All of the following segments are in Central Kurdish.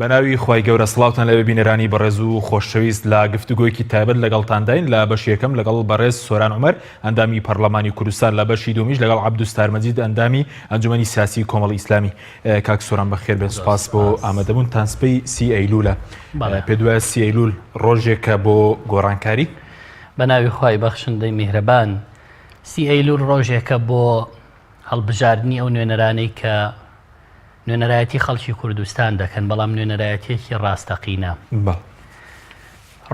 بەناوی خوای گەورە سڵاوتان لەوێ بینەرانی بەڕێز و خۆشەویست لە گفتوگۆیەکی تایبەت لەگەڵتانداین لە بەشی یەکەم لەگەڵ بەڕێز سۆران عومەر ئەندامی پەرلەمانی کوردستان لە بەشی دوومیش لەگەڵ عەبدولستار مەجید ئەندامی ئەنجومەنی سیاسی کۆمەڵی ئیسلامی کاک سۆران بەخێر بێن سوپاس بۆ ئامادەبوونتان سبەی سی ئەیلولە پێ دوایە سی ئەیلول ڕۆژێکە بۆ گۆڕانکاری بە ناوی خوای بەخشندەی میهرەبان سی ئەیلول ڕۆژێکە بۆ هەڵبژاردنی ئەو نوێنەرانەی کە نوێنەرایەتی خەڵکی کوردستان دەکەن، بەڵام نوێنەرایەتیەکی ڕاستەقینە.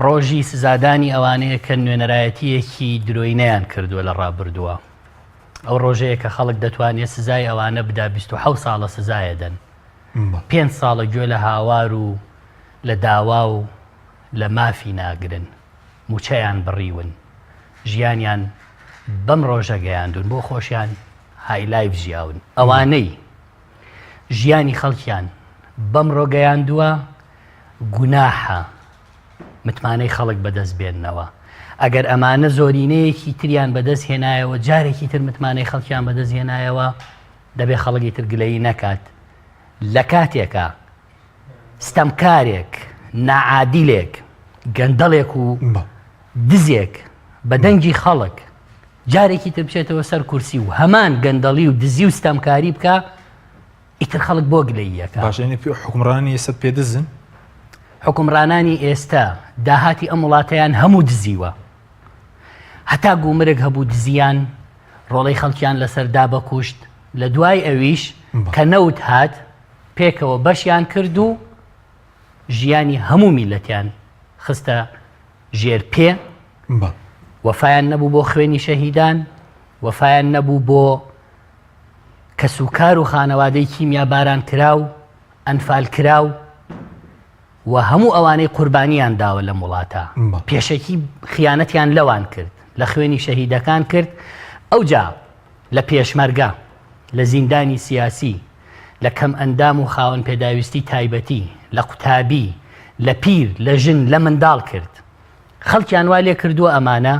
ڕۆژی سزادانی ئەوانەیە کە نوێنەرایەتیەکی درۆینەیان کردووە لە ڕابردووە. ئەو ڕۆژەیە کە خەڵک دەتوانێت سزای ئەوانە بدا 27 ساڵە سزایە دەن. پێنج ساڵە گوێ لە هاوار و لە داوا و لە مافی ناگرن. موچەیان بڕیون. ژیانیان بەم ڕۆژە گەیاندون بۆ خۆشیان high life ژیاون ئەوانەی ژیانی خەڵکیان بەمڕۆ گەیاندووە گوناحە متمانەی خەڵک بەدەست بێننەوە ئەگەر ئەمانە زۆرینەیەکی تریان بەدەست هێنایەوە جارێکی تر متمانەی خەڵکیان بەدەست هێنایەوە دەبێ خەڵکی تر گلەیی نەکات لە کاتێکا ستەمکارێک ناعادیلێک گەندەڵێک و دزێک بە دەنگی خەڵک جارێکی تر بچێتەوە سەر کورسی و هەمان گەندەڵی و دزی و ستەمکاری بکا ئیتر خەڵک بۆ گلەییەکە. باشە یعنی پێ حوکمڕانانی ئێستا پێ دزن؟ حوکمڕانانی ئێستا داهاتی ئەم وڵاتەیان هەموو دزیوە. هەتا گومرگ هەبوو دزیان، ڕۆڵەی خەڵکیان لەسەر دا بەکوشت، لە دوای ئەویش کە نەوت هات پێکەوە بەشیان کرد و ژیانی هەموو میلەتیان خستە ژێر پێ، وەفایان نەبوو بۆ خوێنی شەهیدان، وەفایان نەبوو بۆ کەسوکار و خانەوادەی کیمیا باران کراو، ئەنفال کراو و هەموو ئەوانەی قوربانیان داوە لەم وڵاتە. پێشەکی خیانەتیان لەوان کرد، لە خوێنی شەهیدەکان کرد، ئەوجا لە پێشمەرگە، لە زیندانی سیاسی، لە کەمئەندام و خاوەن پێداویستی تایبەتی، لە قوتابی، لە پیر، لە ژن، لە منداڵ کرد. خەڵکیان وا لێ کردووە ئەمانە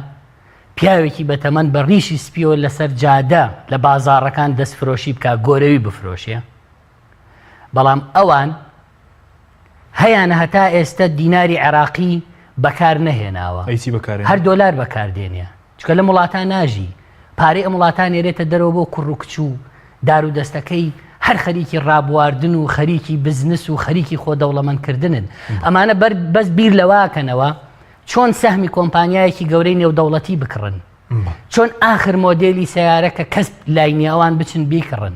پیاوێکی بەتەمەن بە ڕیشی سپیەوە لەسەر جادە لە بازاڕەکان دەستفرۆشی بکا، گۆرەوی بفرۆشێ. بەڵام ئەوان هەیانە هەتا ئێستە دیناری عێراقی بەکار نەهێناوە. ئەی چی بەکارێنێ؟ هەر دۆلار بەکار دێنێ. چونکە لەم وڵاتە ناژی. پارەی ئەم وڵاتە نێرێتە دەرەوە بۆ کوڕ و کچ و دار و دەستەکەی هەر خەریکی ڕابواردن و خەریکی بزنس و خەریکی خۆ دەوڵەمەند کردنن. ئەمانە بەر بەس بیر لەوەکەنەوە چۆن سەهمی کۆمپانیایەکی گەورەی نێودەوڵەتی بکڕن. چۆن ئاخر مۆدێلی سەیارە کە کەس لای نییە ئەوان بچن بیکڕن.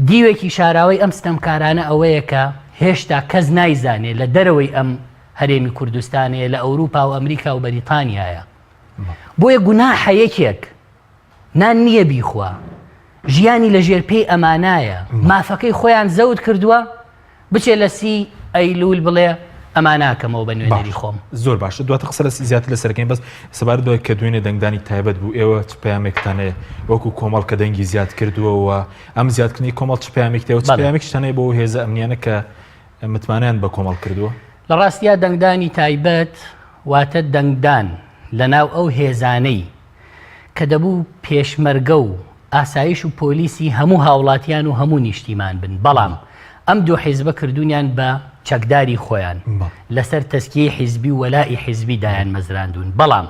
دیوێکی شاراوەی ئەم ستەمکارانە ئەوەیە کە هێشتا کەس نایزانێ لە دەرەوەی ئەم هەرێمی کوردستانەیە لە ئەوروپا و ئەمریکا و بەریتانیایە. بۆیە گوناحە یەکێک نان نییە بیخوا ژیانی لە ژێر پێی ئەمانایە مافەکەی خۆیان زەوت کردووە بچێ لە سی ئەیلول بڵێ ئەماناکەمەوە بە نوێنەری خۆم. زۆر باشە دواتر قسە لە زیاتر لەسەرەکەین بەس سەبارەت بە کە دوێنێ دەنگدانی تایبەت بوو ئێوە چ پەیامێکتان هەیە وەکو کۆمەڵ کە دەنگی زیاد کردووە و ئەم زیادکردنی کۆمەڵ چ پەیامێک تێوە چ پەیامێکیشتان هەیە بۆ هێزە ئەمنیانە کە متمانەیان بە کۆمەڵ کردووە؟ لە ڕاستیا دەنگدانی تایبەت واتە دەنگدان لەناو ئەو هێزانەی کە دەبوو پێشمەرگە و ئاسایش و پۆلیسی هەموو هاوڵاتیان و هەموو نیشتیمان بن بەڵام ئەم دوو حیزبە کردوونیان بە چەکداری خۆیان لەسەر تەزکیەی حیزبی و وەلائی حیزبی دایان مەزراندوون بەڵام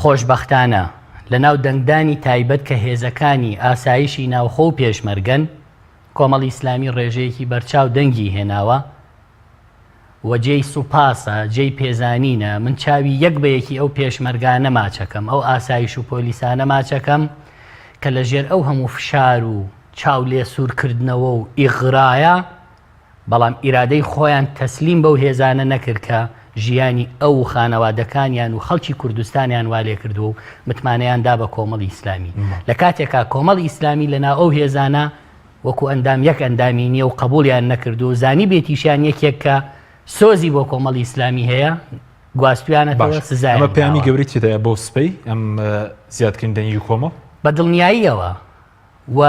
خۆشبەختانە لەناو دەنگدانی تایبەت کە هێزەکانی ئاسایشی ناوخۆ و پێشمەرگەن کۆمەڵی ئیسلامی ڕێژەیەکی بەرچاو دەنگی هێناوە و جێی سوپاسە، جێی پێزانینە، من چاوی یەک بە یەکی ئەو پێشمەرگانە ماچەکەم، ئەو ئاسایش و پۆلیسانە ماچەکەم کە لە ژێر ئەو هەموو فشار و چاو لێ سوورکردنەوە و ئیغرایە، بەڵام ئیرادەی خۆیان تەسلیم بەو هێزانە نەکرد کە ژیانی ئەو و خانەوادەکانیان و خەڵکی کوردستانیان وا لێکردووە و متمانەیان دا بە کۆمەڵی ئیسلامی. لە کاتێکا کۆمەڵی ئیسلامی لە ناو ئەو هێزانە وەکو ئەندام یەک ئەندامی نییە و قەبوڵیان نەکردووە و زانیبێتیشیان یەکێک کە سۆزی بۆ کۆمەڵی ئیسلامی هەیە گواستویانەتەوە باش سزایان ئەمە پەیامی داوە. گەورەی تێدایە بۆ سبەی ئەم زیادکردنی دەنگی کۆمەڵ؟ بە دڵنیاییەوە و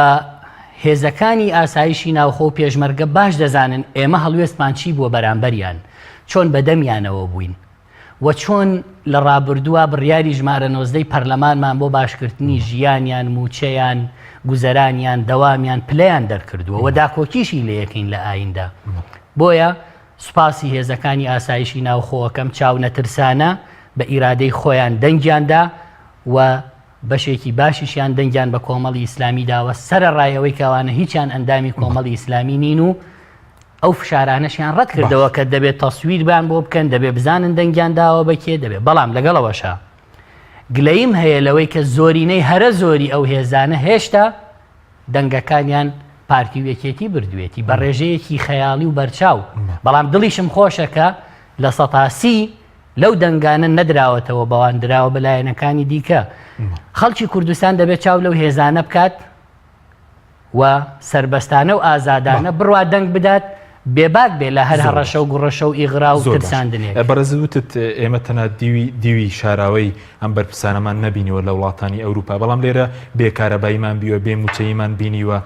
هێزەکانی ئاسایشی ناوخۆ و پێشمەرگە باش دەزانن ئێمە هەڵوێستمان چی بووە بەرامبەریان، چۆن بەدەمیانەوە بووین و چۆن لە ڕابردووە بڕیاری ژمارە نۆزدەی پەرلەمانمان بۆ باشکردنی ژیانیان، مووچەیان، گوزەرانیان، دەوامیان، پلەیان دەرکردووە و داکۆکیشی لێیەکەین لە ئایندە. بۆیە سوپاسی هێزەکانی ئاسایشی ناوخۆ ئەکەم چاونەترسانە بە ئیرادەی خۆیان دەنگیان دا و بەشێکی باشیشیان دەنگیان بە کۆمەڵی ئیسلامی داوە سەرەڕای ئەوەی کە ئەوانە هیچیان ئەندامی کۆمەڵی ئیسلامی نین و ئەو فشارانەشیان ڕەت کردەوە کە دەبێت تەسویربان بۆ بکەن دەبێت بزانن دەنگیان داوە بە کێ دەبێت بەڵام لەگەڵەوەشە گلەیم هەیە لەوەی کە زۆرینەی هەرە زۆری ئەو هێزانە هێشتا دەنگەکانیان پارتی و یەکێتی بردوێتی بە ڕێژەیەکی خەیاڵی و بەرچاو بەڵام دڵیشم خۆشە کە 30% لەو دەنگانە نەدراوەتەوە بەوان دراوە بە لایەنەکانی دیکە خەڵکی کوردستان دەبێت چاو لەو هێزانە بکات و سەربەستانە و ئازادانە بڕوا دەنگ بدات بێباک بێ لە هەر هەڕەشە و گوڕەشە و ئیغرا و ترساندنێک. بەڕێزت وتت ئێمە تەنها دیوی دیوی شاراوەی ئەم بەرپرسانەمان نەبینیوە لە وڵاتانی ئەوروپا بەڵام لێرە بێ کارەباییمان بیوە بێ موچەییمان بینیوە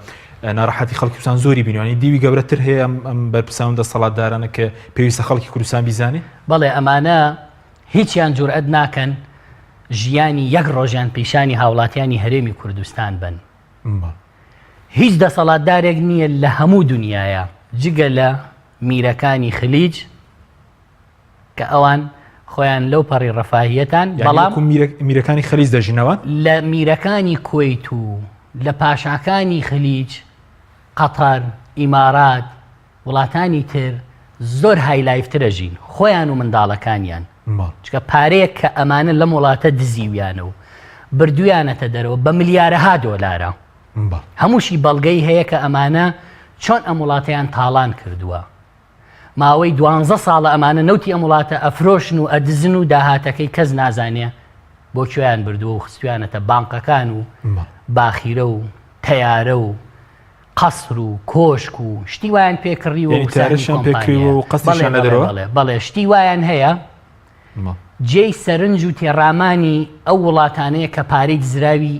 ناڕەحەتی خەڵکی کوردستان زۆری بینیوانی دیوی گەورەتر هەیە ئەم ئەم بەرپرسان و دەسەڵاتدارانە کە پێویستە خەڵکی کوردستان بیزانێ؟ بەڵێ ئەمانە هیچیان جورئەت ناکەن ژیانی یەک ڕۆژیان پیشانی هاوڵاتیانی هەرێمی کوردستان بەن. هیچ دەسەڵاتدارێک نییە لە هەموو دنیایا جگە لە میرەکانی خلیج کە ئەوان خۆیان لەو پەڕی ڕەفاهیەتان بەڵام میرەکانی خلیج دەژینەوە لە میرەکانی کوەیت و لە پاشاکانی خلیج قەتەر ئیمارات وڵاتانی تر زۆر high life تر ئەژین خۆیان و منداڵەکانیان چکە پارەیەک کە ئەمانە لەم وڵاتە دزیویانە و بردویانەتە دەرەوە بە ملیارەها دۆلارە هەمووشی بەڵگەی هەیە کە ئەمانە چۆن ئەم وڵاتەیان تاڵان کردووە ماوەی دوانزە ساڵە ئەمانە نەوتی ئەم وڵاتە ئەفرۆشن و ئەدزن و داهاتەکەی کەس نازانێ بۆ کوێیان بردووە و خستویانەتە بانقەکان و باخیرە و تەیارە و قەسر و کۆشک و شتی وایان پێ کڕیوە و تارشیان پێ کڕیوە و قەسریشیان لە دەرەوە؟ بەڵێ بەڵێ شتی وایان هەیە جێی سەرنج و تێڕامانی ئەو وڵاتانەیە کە پارەی دزراوی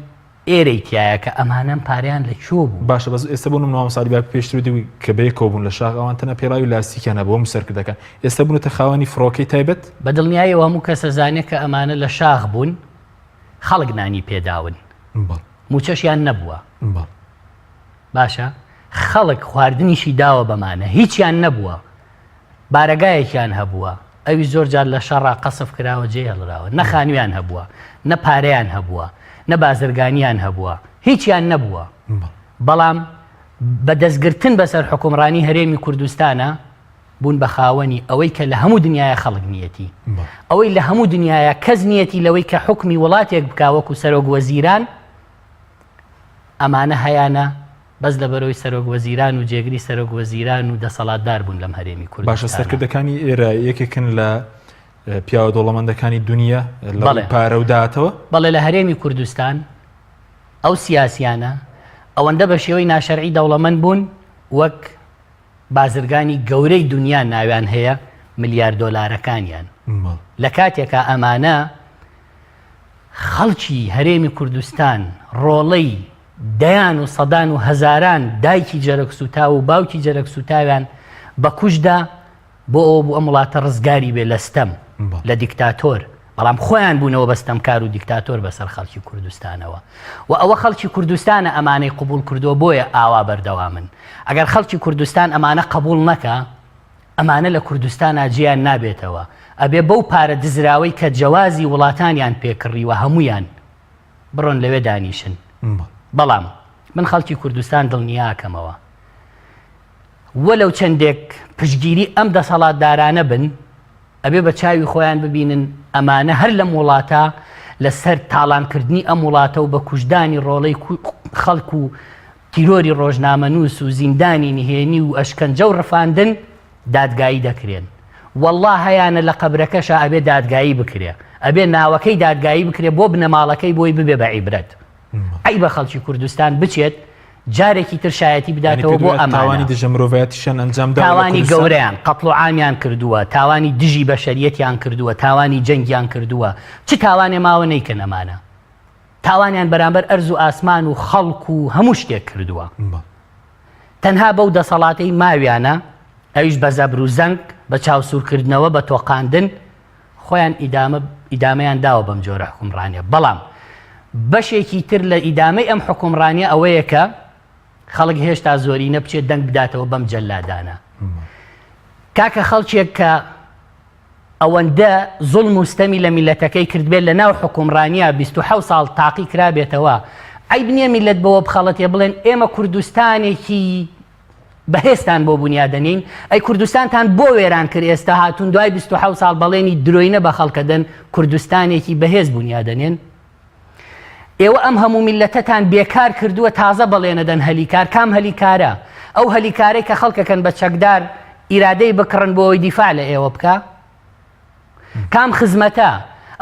ئێرەی تایە کە ئەمانەم پارەیان لە کوێ بوو؟ باشە بەس ئێستا بۆ نمونە مامۆستا عەلی باپیر پێشتر وتی کە بەیەکەوە بوون لە شاخ ئەوان تەنها پێڵاوی لاستیکیان هەبوو هەموو سەرکردەکان ئێستا بوونەتە خاوەنی فڕۆکەی تایبەت؟ بە دڵنیایەوە هەموو کەس ئەزانێ کە ئەمانە لە شاخ بوون خەڵک نانی پێداون موچەشیان نەبووە باشە خەڵک خواردنیشی داوە بەمانە هیچیان نەبووە بارەگایەکیان هەبووە ئەوی زۆر جار لە شەڕا قەسف کراوە جێ هێڵراوە نە خانویان هەبووە نە پارەیان هەبووە نە بازرگانیان هەبووە هیچیان نەبووە بەڵام بە دەستگرتن بەسەر حکومڕانی هەرێمی کوردستانە بوون بە خاوەنی ئەوەی کە لە هەموو دنیاە خەڵک نیەتی ئەوەی لە هەموو دنیاە کەس نیەتی لەوەی کە حکومی وڵاتێک بکا وەکو سەرۆک وەزیران ئەمانە هەیانە بەس لەبەرەوەی سەرۆک وەزیران و جێگری سەرۆک وەزیران و دەسەڵاتدار بوون لەم هەرێمی کوردستانە. باشە سەرکردەکانی ئێرە یەکێکن لە پیاوە دەوڵەمەندەکانی دنیا لە پارە و داهاتەوە؟ بەڵێ لە هەرێمی کوردستان ئەو سیاسیانە ئەوەندە بە شێوەی ناشەرعی دەوڵەمەند بوون وەک بازرگانی گەورەی دنیا ناویان هەیە ملیار دۆلارەکانیان لە کاتێکا ئەمانە خەڵکی هەرێمی کوردستان ڕۆڵەی دەیان و سەدان و هەزاران دایکی جەرگ سوتاو و باوکی جەرگ سوتاویان بە کوشدا بۆ ئەوە بوو ئەم وڵاتە ڕزگاری بێ لە ستەم لە دیکتاتۆر بەڵام خۆیان بوونەوە بە ستەمکار و دیکتاتۆر بەسەر خەڵکی کوردستانەوە و ئەوە خەڵکی کوردستانە ئەمانەی قبوڵ کردووە بۆیە ئاوا بەردەوامن ئەگەر خەڵکی کوردستان ئەمانە قبوڵ نەکا ئەمانە لە کوردستانا جێیان نابێتەوە، ئەبێ بەو پارە دزراوەی کە جەوازی وڵاتانیان پێ کڕیوە هەموویان بڕۆن لەوێ دانیشن. بەڵام من خەڵکی کوردستان دڵنیاکەمەوە وەلەو چەندێک پشتگیری ئەم دەسەڵاتدارانە بن ئەبێ بە چاوی خۆیان ببینن ئەمانە هەر لەم وڵاتە لە سەر تاڵانکردنی ئەم وڵاتە و بە کوشدانی ڕۆڵەی خەڵک و تیرۆری ڕۆژنامەنووس و زیندانی نهێنی و ئەشکەنجە و ڕفاندن دادگایی دەکرێن. وەڵڵا هەیانە لە قەبرەکەشا ئەبێ دادگایی بکرێ. ئەبێ ناوەکەی دادگایی بکرێ بۆ بنەماڵەکەی بۆی ببێ بە عیبرەت. عەیبە خەڵکی کوردستان بچێت جارێکی تر شایەتی بداتەوە بۆ ئەمانە. تاوانی دژە مرۆڤایەتیشیان ئەنجام داوە لە تاوانی کوردستان؟ گەورەیان، قەتڵ و عامیان کردووە، تاوانی دژی بەشەریەتیان کردووە، تاوانی جەنگیان کردووە. چ تاوانێ ماوە نەیکەن ئەمانە؟ تاوانیان بەرامبەر ئەرز و ئاسمان و خەڵک و هەموو شتێک کردووە. تەنها بەو دەسەڵاتەی ماویانە، ئەویش بە زەبر و زەنگ، بە چاوسوورکردنەوە، بە تۆقاندن، خۆیان ئیدامە ئیدامەیان داوە بەم جۆرە حوکمڕانیە. بەڵام بەشێکی تر لە ئیدامەی ئەم حوکمڕانیە ئەوەیە کە خەڵک هێشتا زۆرینە بچێت دەنگ بداتەوە بەم جەلادانە. کاکە خەڵکێک کە ئەوەندە زوڵم و ستەمی لە میللەتەکەی کردبێت لە ناو حوکمڕانیا 27 ساڵ تاقی کرابێتەوە عەیب نییە میللەت بەوە بخەڵەتێ بڵێن ئێمە کوردستانێکی بەهێزتان بۆ بونیادەنێین ئەی کوردستانتان بۆ وێران کرد ئێستا هاتوون دوای 27 ساڵ بەڵێنی درۆینە بە خەڵکەدەن کوردستانێکی بەهێز بونیادەنێن ئێوە ئەم هەموو میللەتەتان بێکار کردووە تازە بەڵێنەدەن هەلی کار کام هەلی کارە ئەو هەلی کارەی کە خەڵکەکەن بە چەکدار ئیرادەی بکڕن بۆ ئەوەی دیفاع لە ئێوە بکا کام خزمەتە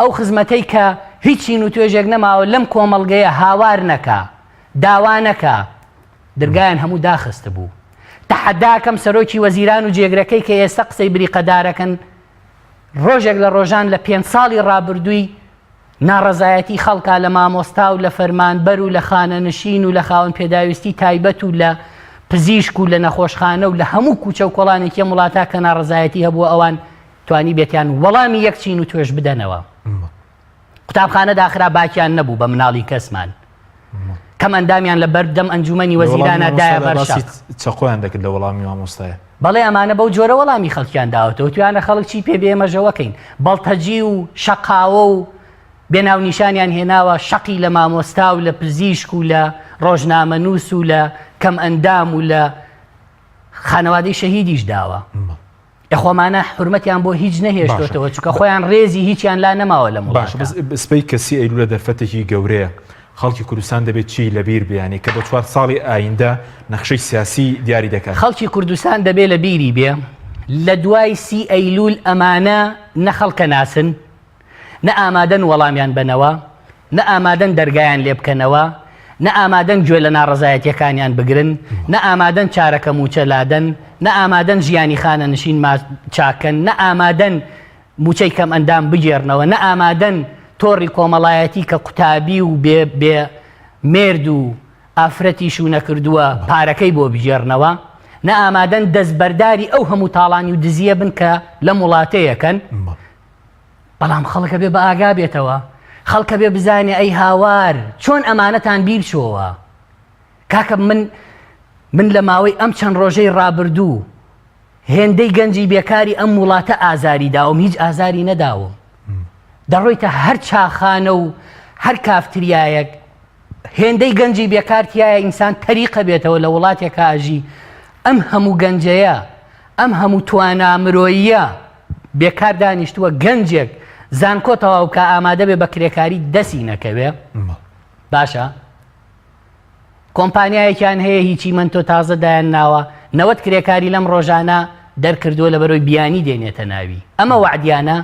ئەو خزمەتەی کە هیچ چین و توێژێک نەماوە لەم کۆمەڵگەیە هاوار نەکا داوا نەکا درگایان هەموو داخست بوو تەحەداکەم سەرۆکی وەزیران و جێگرەکەی کە ئێستا قسەی بریقەدارەکەن ڕۆژێک لە ڕۆژان لە پێنج ساڵی ڕابردووی ناڕەزایەتی خەڵکا لە مامۆستا و لە فەرمانبەر و لە خانەنشین و لە خاوەن پێداویستی تایبەت و لە پزیشک و لە نەخۆشخانە و لە هەموو کوچە و کۆڵانێکی ئەم وڵاتە کە ناڕەزایەتی هەبووە ئەوان توانیبێتیان وەڵامی یەک چین و توێژ بدەنەوە. قوتابخانە داخرا باکیان نەبوو بە مناڵی کەسمان. کەم ئەندامیان لە بەر دەم ئەنجومەنی وەزیرانە دایە بەر شەق. چەقۆیان دەکرد لە وەڵامی مامۆستایە. بەڵێ ئەمانە بەو جۆرە وەڵامی خەڵکیان داوەتەوە تویانە خەڵک چی پێ بێ ئێمەش ئەوە کەین بەڵتەجی و شەقاوە و بێ ناونیشانیان هێناوە شەقی لە مامۆستا و لە پزیشک و لە ڕۆژنامەنووس و لە کەم ئەندام و لە خانەوادەی شەهیدیش داوە. ئێ خۆمانە حورمەتیان بۆ هیچ نەهێشتۆتەوە چونکە خۆیان ڕێزی هیچیان لا نەماوە لەم باشە بەس سبەی کە سی ئەیلولە دەرفەتێکی گەورەیە خەڵکی کوردستان دەبێت چی لەبیر بێ یانی کە بۆ چوار ساڵی ئایندە نەخشەی سیاسی دیاری دەکات؟ خەڵکی کوردستان دەبێ لە بیری بێ لە دوای سی ئەیلول ئەمانە نە خەڵکە ناسن نە ئامادەن وەڵامیان بەنەوە، نە ئامادەن دەرگایان لێ بکەنەوە، نە ئامادەن گوێ لە ناڕەزایەتیەکانیان بگرن، نە ئامادەن چارەکە مووچە لادەن، نە ئامادەن ژیانی خانەنشین چاککەن، نە ئامادەن مووچەی کەمئەندام بگێڕنەوە، نە ئامادەن تۆڕی کۆمەڵایەتی کە قوتابی و بێ بێ مێرد و ئافرەتی شوو نەکردووە پارەکەی بۆ بگێڕنەوە، نە ئامادەن دەستبەرداری ئەو هەموو تاڵانی و دزییە بن کە لەم وڵاتەیەکەن. بەڵام خەڵک ئەبێ بە ئاگا بێتەوە خەڵک ئەبێ بزانێ ئەی هاوار چۆن ئەمانەتان بیر چۆوە کاکە من من لە ماوەی ئەم چەند ڕۆژەی ڕابردوو هێندەی گەنجی بێکاری ئەم وڵاتە ئازاری داوم هیچ ئازاری نەداوم دەڕۆیتە هەر چاخانە و هەر کافتریایەک هێندەی گەنجی بێکار تیایە ئینسان تەریقە بێتەوە لە وڵاتێکا ئەژی ئەم هەموو گەنجەیە ئەم هەموو توانا مرۆییە بێکار دانیشتووە گەنجێک زانکۆ تەواو بکا ئامادە بێ بە کرێکاری دەسی نەکەوێ باشە کۆمپانیایەکیان هەیە هیچی من تۆ تازە دایان ناوە نەوەت کرێکاری لەم ڕۆژانە دەرکردووە لە بەرۆی بیانی دێنێتە ناوی ئەمە وەعدیانە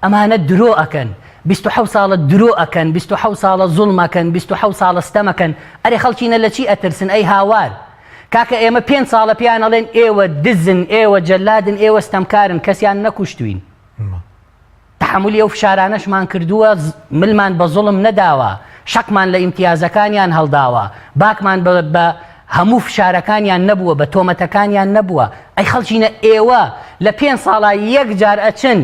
ئەمانە درۆ ئەکەن 27 ساڵە درۆ ئەکەن 27 ساڵە زوڵم ئەکەن 27 ساڵە ستەم ئەکەن ئەرێ خەڵکینە لە چی ئەترسن ئەی هاوار کاکە ئێمە پێنج ساڵە پێیان ئەڵێن ئێوە دزن ئێوە جەلادن ئێوە ستەمکارن کەسیان نەکوشتوین تەحەمولی ئەو فشارانەشمان کردووە ملمان بە زوڵم نەداوە شەقمان لە ئیمتیازەکانیان هەڵداوە باکمان بە هەموو فشارەکانیان نەبووە بە تۆمەتەکانیان نەبووە ئەی خەڵکینە ئێوە لە پێنج ساڵا یەک جار ئەچن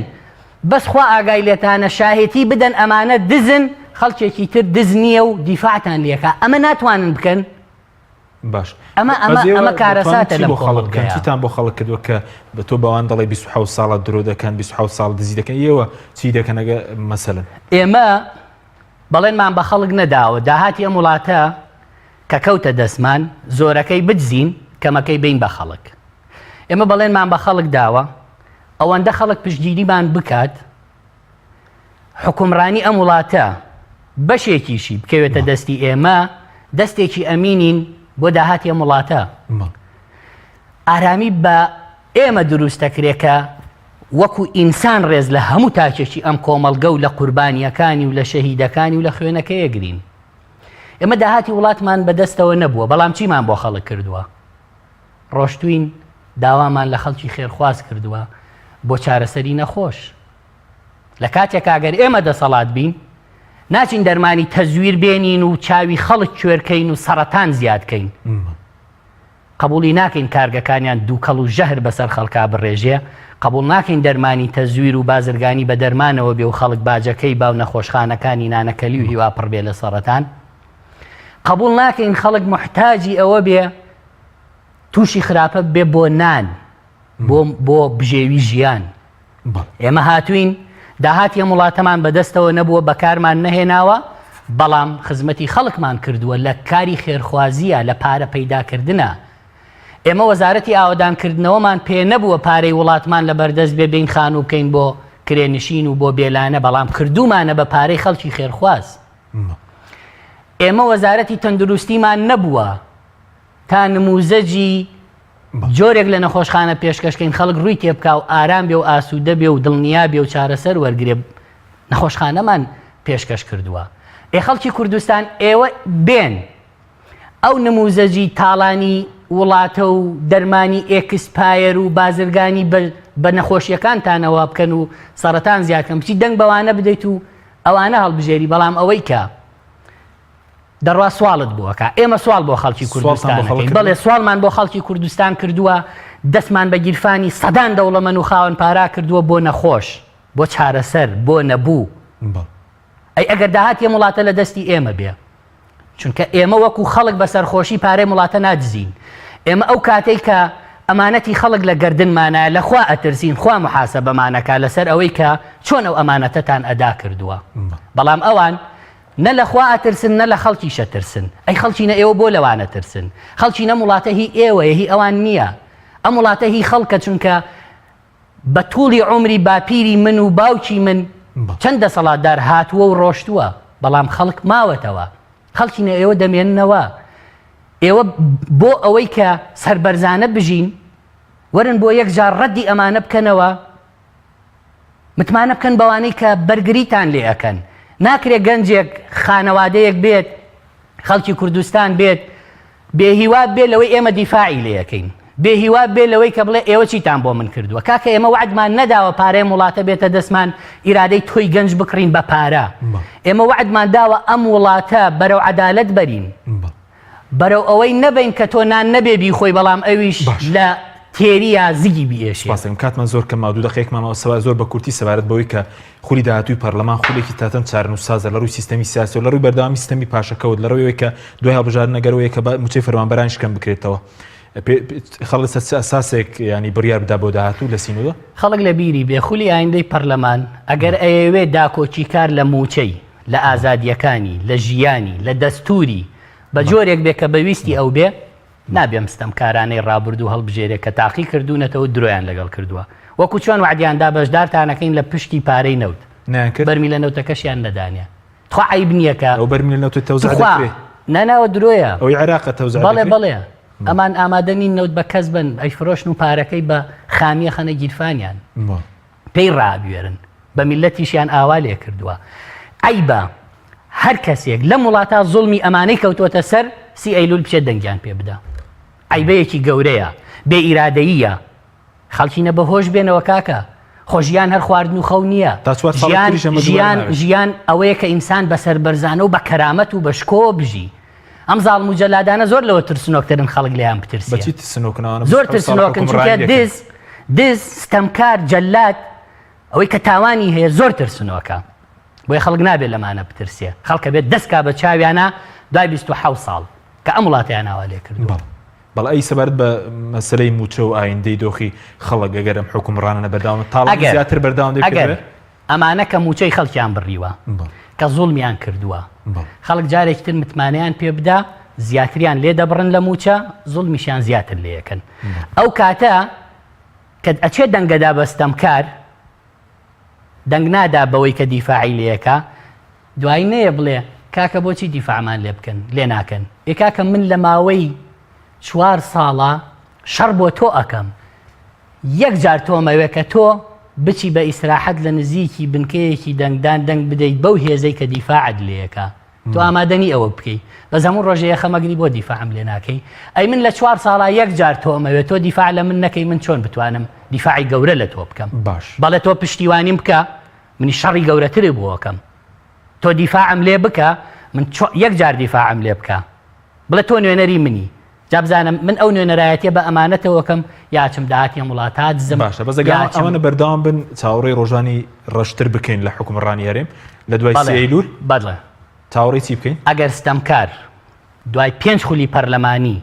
بەس خوا ئاگای لێتانە شاهێتی بدەن ئەمانە دزن خەڵکێکی تر دز نییە و دیفاعتان لێکا ئەمە ناتوانن بکەن باش ئەمە ئەمە ئەمە کارەساتە لەم بۆ خەڵک بکەن کۆمەڵگەیە. چیتان بۆ خەڵک کردووە کە بە تۆ بەوان دەڵێ 27 ساڵە درۆ دەکەن 27 ساڵ دزی دەکەن ئێوە چی دەکەن ئەگە مەسەلەن ئێمە بەڵێنمان بە خەڵک نەداوە داهاتی ئەم وڵاتە کە کەوتە دەستمان زۆرەکەی بدزین کەمەکەی بین بە خەڵک ئێمە بەڵێنمان بە خەڵک داوە ئەوەندە خەڵک پشتگیریمان بکات حوکمڕانی ئەم وڵاتە بەشێکیشی بکەوێتە دەستی ئێمە دەستێکی ئەمینین بۆ داهاتی ئەم وڵاتە ئارامی بە ئێمە دروست دەکرێت کە وەکو ئینسان ڕێز لە هەموو تاکێکی ئەم کۆمەڵگە و لە قوربانیەکانی و لە شەهیدەکانی و لە خوێنەکەیەگرین ئێمە داهاتی وڵاتمان بەدەستەوە نەبووە بەڵام چیمان بۆ خەڵک کردووە ڕۆشتوین داوامان لە خەڵکی خێرخواز کردووە بۆ چارەسەری نەخۆش لە کاتێکا گەر ئێمە دەسەڵات بین ناچین دەرمانی تەزویر بێنین و چاوی خەڵک کوێرکەین و سەرەتان زیاد کەین قبولی ناکەین کارگەکانیان دووکەڵ و ژەهر بەسەر خەڵکا بڕێژێ قبول ناکەین دەرمانی تەزویر و بازرگانی بە دەرمانەوە بێ و خەڵک باجەکەی باو نەخۆشخانەکانی نانەکەلی و هیوا پڕ بێ لە سەرەتان قبول ناکەین خەڵک محتاجی ئەوە بێ تووشی خراپە بێ بۆ نان. بۆ بۆ بژێوی ژیان. ئێمە هاتووین داهاتی ئەم وڵاتەمان بەدەستەوە نەبووە بەکارمان نەهێناوە بەڵام خزمەتی خەڵکمان کردووە لە کاری خێرخوازیە لە پارە پەیداکردنە ئێمە وەزارەتی ئاوەدانکردنەوەمان پێ نەبووە پارەی وڵاتمان لە بەردەست بێ بین خانوو بکەین بۆ کرێنشین و بۆ بێلانە بەڵام کردومانە بە پارەی خەڵکی خێرخواز ئێمە وەزارەتی تەندروستیمان نەبووە تا نموزەجی جۆرێک لە نەخۆشخانە پێشکەش کەین خەڵک ڕووی تێبکا و ئارام بێ و ئاسوودە بێ و دڵنیا بێ و چارەسەر وەرگێ نەخۆشخانەمان پێشکەش کردووە ئێ خەڵکی کوردستان ئێوە بێن ئەو نموزەجی تاڵانی وڵاتە و دەرمانی expire و بازرگانی بە نەخۆشیەکانتانەوە بکەن و سەرەتان زیادکەن بچی دەنگ بەوانە بدەیت و ئەوانە هەڵبژێری بەڵام ئەوەی کە دەڕوا سواڵت بۆ ئەکا ئێمە سواڵ بۆ خەڵکی کوردستان ئەکەین بەڵێ سواڵمان بۆ خەڵکی کوردستان کردووە دەستمان بە گیرفانی سەدان دەوڵەمەن و خاوەن پارا کردووە بۆ نەخۆش بۆ چارەسەر بۆ نەبوو ئەی ئەگەر داهاتی ئەم وڵاتە لە دەستی ئێمە بێ چونکە ئێمە وەکو خەڵک بە سەرخۆشی پارەی وڵاتە نادزین ئێمە ئەو کاتێک کە ئەمانەتی خەڵک لە گردنمانە لەخوا ئەترسین خوا محاسبەمانەکە لەسەر ئەوەی کە چۆن ئەو ئەمانەتەتان ئەدا کردووە بەڵام ئەوان نە لە خوا ئەترسن نە لە خەڵکیش ئەترسن ئەی خەڵکینە ئێوە بۆ لەوان ئەترسن خەڵکینە ئەم وڵاتە هی ئێوەیە هی ئەوان نییە ئەم وڵاتە هی خەڵکە چونکە بە توڵی عومری باپیری من و باوکی من چەند دەسەڵاتدار هاتووە و ڕۆشتووە بەڵام خەڵک ماوەتەوە خەڵکینە ئێوە دەمێننەوە ئێوە بۆ ئەوەی کە سەربەرزانە بژین وەرن بۆ یەکجار ڕەدی ئەمانە بکەنەوە متمانە بکەن بەوانەی کە بەرگریتان لێ ئەکەن. ناکرێ گەنجێک، خانەوادەیەک بێت، خەڵکی کوردستان بێت، بێهیوا بێ لەوەی ئێمە دیفاعی لێ ئەکەین. بێهیوا بێ لەوەی کە بڵێ ئێوە چیتان بۆ من کردووە. کاکە ئێمە وەعدمان نەداوە پارەی ئەم وڵاتە بێتە دەستمان ئیرادەی تۆی گەنج بکڕین بە پارە. ئێمە وەعدمان داوە ئەم وڵاتە بەرەو عەدالەت بەرین. بەرەو ئەوەی نەبەین کە تۆ نان نەبێ بیخۆی بەڵام ئەویش لە تێرییا زگی بیئێشێ. سپاس دەکەم کاتمان زۆر کەم ماوە دوو دەقەیەکمان ماوە سەبا زۆر بە کورتی سەبارەت بەوەی کە خولی داهاتووی پەرلەمان خولێکی تاتەند چارەنووسسازە لە ڕووی سیستەمی سیاسی و لە ڕووی بەردەوامی سیستەمی پاشەکەوت لە ڕووی ئەوەی کە دوای هەڵبژاردن ئەگەر ئەوەیە کە مووچەی فەرمانبەرانیش کەم بکرێتەوە خەڵک لەسەر چ ئەساسێک ینی بڕیار بدا بۆ داهاتوو لە سینودا؟ خەڵک لە بیری بێ خولی ئایندەی پەرلەمان ئەگەر ئەیەوێ داکۆکیکار لە مووچەی، لە ئازادییەکانی، لە ژیانی، لە دەستووری، بە جۆرێک بێ کە بە ویستی ئەو بێ، نابێ ئەم ستەمکارانەی ڕابردوو هەڵبژێرێ کە تاقی کردوونەتەوە و درۆیان لەگەڵ کردووە. وەکو چۆن وەعدیان دا بەشدارتان ئەکەین لە پشکی پارەی نەوت. نەیانکرد؟ بەرمیلە نەوتەکەشیان نەدانێ. تخوا عەیب نییە کە. ئەو بەرمیلە نەوتە تەوزع تخوا. دەکرێ؟ نا نا ئەوە درۆیە. ئەوەی عێراقە تەوزع بەڵێ دەکرێ؟ بەڵێ. ئەمان ئامادە نین نەوت بە کەس بەن، ئەیفرۆشن و پارەکەی بە خامییە خەنە گیرفانیان. بەڵێ. پێی ڕابوێرن بە میللەتیشیان ئاوا لێ کردووە عەیبە هەر کەسێک لەم وڵاتە زوڵمی ئەمانەی کەوتووەتە سەر سی ئەیلول بچێت دەنگیان پێ بدا عەیبەیەکی گەورەیە بێ ئیرادەییە خەڵکینە بە هۆش بێنەوە کاکە خۆ ژیان هەر خواردن و خەو نییە تا چوار ساڵی ژیان تریش ئەمە دووبارە ژیان نابێت. ژیان ئەوەیە کە ئینسان بە سەربەرزانە و بە کەرامەت و بە شکۆوە بژی ئەم زاڵم و جەلادانە زۆر لەوە ترسنۆکترن خەڵک لێیان بترسێ. بە چی ترسنۆکن ئەوانە زۆر 27 ساڵە ترسنۆکن چونکە حوکمڕانی دەکەن. دز دز ستەمکار جەلاد ئەوەی کە تاوانی هەیە زۆر ترسنۆکە بۆیە خەڵک نابێت لەمانە بترسێ خەڵکە بێت دەستکا بە چاویانە دوای 27 ساڵ کە ئەم وڵاتیان ئاوا لێ کردووە. بەڵێ بەڵێ ئەی سەبارەت بە مەسەلەی مووچە و ئایندەی دۆخی خەڵک ئەگەر ئەم حوکمڕانانە بەردەوام تاڵانی ئەگەر زیاتر بەردەوام دەبێت ئەگەر ئەمانە کە مووچەی خەڵکیان بڕیوە، کە زوڵمیان کردووە، خەڵک جارێکی تر متمانەیان پێ بدا، زیاتریان لێ دەبڕن لە مووچە، زوڵمیشیان زیاتر لێ ئەکەن. ئەو کاتە کە ئەچێ دەنگەدا بە ستەمکار، دەنگ نادا بەوەی کە دیفاعی لێ ئەکا، دوایی نەیە بڵێ کاکە بۆچی دیفاعمان لێ بکەن، لێ ناکەن؟ ئێ کاکە من لە ماوەی چوار ساڵە شەڕ بۆ تۆ ئەکەم، یەک جار تۆم ئەوێ کە تۆ بچی بە ئیسراحەت لە نزیکی بنکەیەکی دەنگدان دەنگ بدەیت بەو هێزەی کە دیفاعت لێکا تۆ ئامادە نی ئەوە بکەی بەس هەموو ڕۆژێ یەخەمەگری بۆ دیفاعم لێ ناکەی ئەی من لە چوار ساڵا یەک جار تۆم ئەوێ تۆ دیفاع لە من نەکەی من چۆن بتوانم دیفاعی گەورە لە تۆ بکەم باش بەڵێ تۆ پشتیوانیم بکە منی شەڕی گەورەتری بۆ ئەکەم تۆ دیفاعم لێ بکە من یەک جار دیفاعم لێ بکە بڵێ تۆ نوێنەری منی جا بزانم من ئەو نوێنەرایەتیە بە ئەمانەتەوە کەم یا ئەچم داهاتی ئەم وڵاتە دزم باشە بەس ئەگەر یا ئەچم ئەوانە بەردەوام بن چاوەڕێی ڕۆژانی ڕەشتر بکەین لە حوکمڕانی هەرێم لە دوای بەڵێ سی ئەیلول بەڵێ چاوەڕێی چی بکەین؟ ئەگەر ستەمکار دوای پێنج خولی پەرلەمانی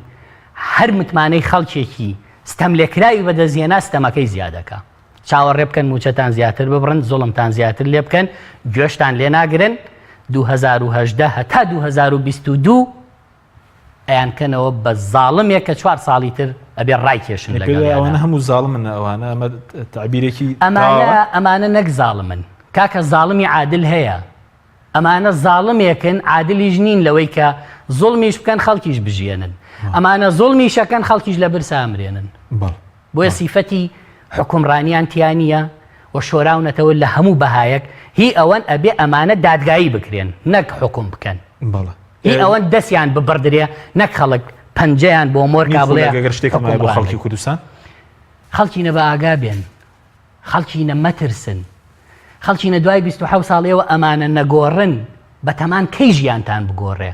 هەر متمانەی خەڵکێکی. ستەملێکراوی بەدەست هێنا ستەمەکەی زیادەکا. چاوەڕێ بکەن مووچەتان زیاتر ببڕن، زوڵمتان زیاتر لێ بکەن، گوێشتان لێ ناگرن، 2018 هەتا 2022 ئەیانکەنەوە بە زاڵمێک کە چوار ساڵی تر ئەبێ ڕایکێشن لەگەڵیانا. ئەوانە هەموو زاڵمن ئەوانە ئەمە تەعبیرێکی ئەمانە ئەمانە نەک زاڵمن کاکە زاڵمی عادل هەیە ئەمانە زاڵمێکن عادلیش نین لەوەی کە زوڵمیش بکەن خەڵکیش بژیێنن ئەمانە زوڵمیشەکەن خەڵکیش لە برسا ئەمرێنن بۆیە سیفەتی حوکمڕانیان تیا نییە و شۆراونەتەوە لە هەموو بەهایەک، هی ئەوەن ئەبێ ئەمانە دادگایی بکرێن نەک حوکم بکەن. بەڵێ. هی ئەوەن دەستیان ببڕدرێ نەک خەڵک پەنجەیان بۆ مۆرکا نیو بڵێ خولەک ئەگەر شتێکم مایە بۆ حوکمڕانن. خەڵکی کوردستان؟ خەڵکینە بە ئاگا بێن، خەڵکینە مەترسن، خەڵکینە دوای 27 ساڵ ئێوە ئەمانە نەگۆڕن بەتەمان کەی ژیانتان بگۆڕێ؟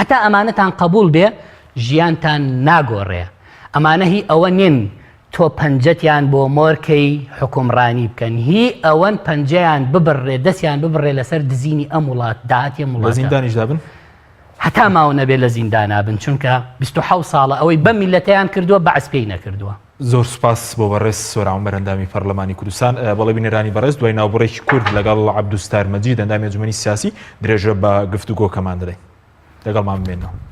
هەتا ئەمانەتان قەبوڵ بێ ژیانتان ناگۆڕێ ئەمانە هی ئەوە نین تۆ پەنجەتیان بۆ مۆر کەی حوکمڕانی بکەن هی ئەوەن پەنجەیان ببڕێ دەستیان ببڕێ لەسەر دزینی ئەم وڵات داهاتی ئەم لە وڵاتە زیندانیشدا بن؟ هەتا ماون ئەبێ لە زیندانا بن چونکە 27 ساڵە ئەوەی بەم میللەتەیان کردووە بەعس پێی نەکردووە. زۆر سوپاس بۆ بەڕێز سۆران عومەر ئەندامی پەرلەمانی کوردستان. بەڵێ بینەرانی بەڕێز دوای ناوبڕێکی کورت لەگەڵ عەبدولستار مەجید ئەندامی ئەنجومەنی سیاسی درێژە بە گفتوگۆکەمان دەدەین. لەگەڵمان بمێنەوە.